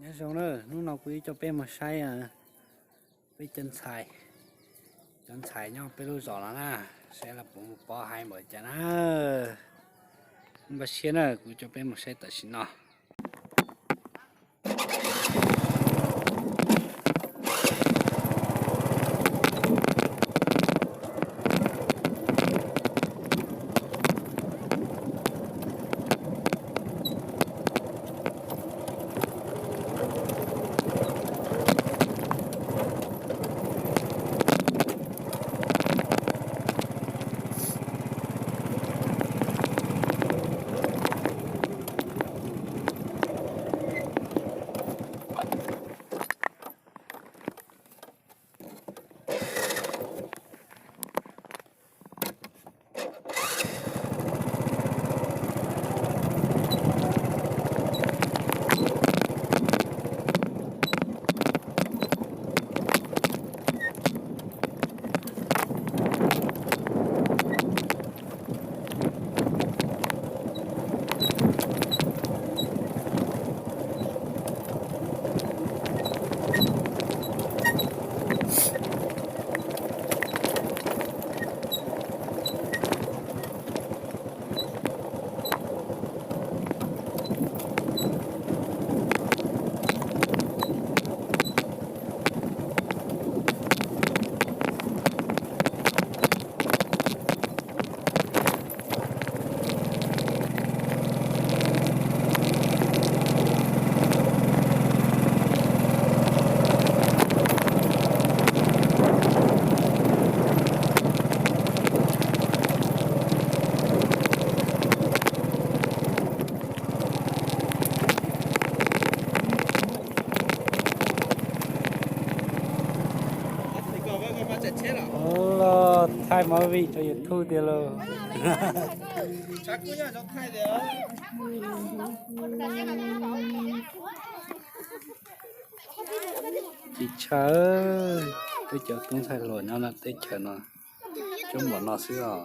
Nyob zoo na, hnub no kuv yuav coj peb mus saib peb cov ntxhais, cov ntxhais nyob peb lub zos no na, saib lawv puas mus pov hais npaum cas na. Npaj siab na, kuv coj peb mus saib tam sim no. Los thaij movie rau YouTube tiag lauj. Tsis tshaj, peb cov tub ntxhais hluas nyob teb chaws no, coob npaum no xwb os.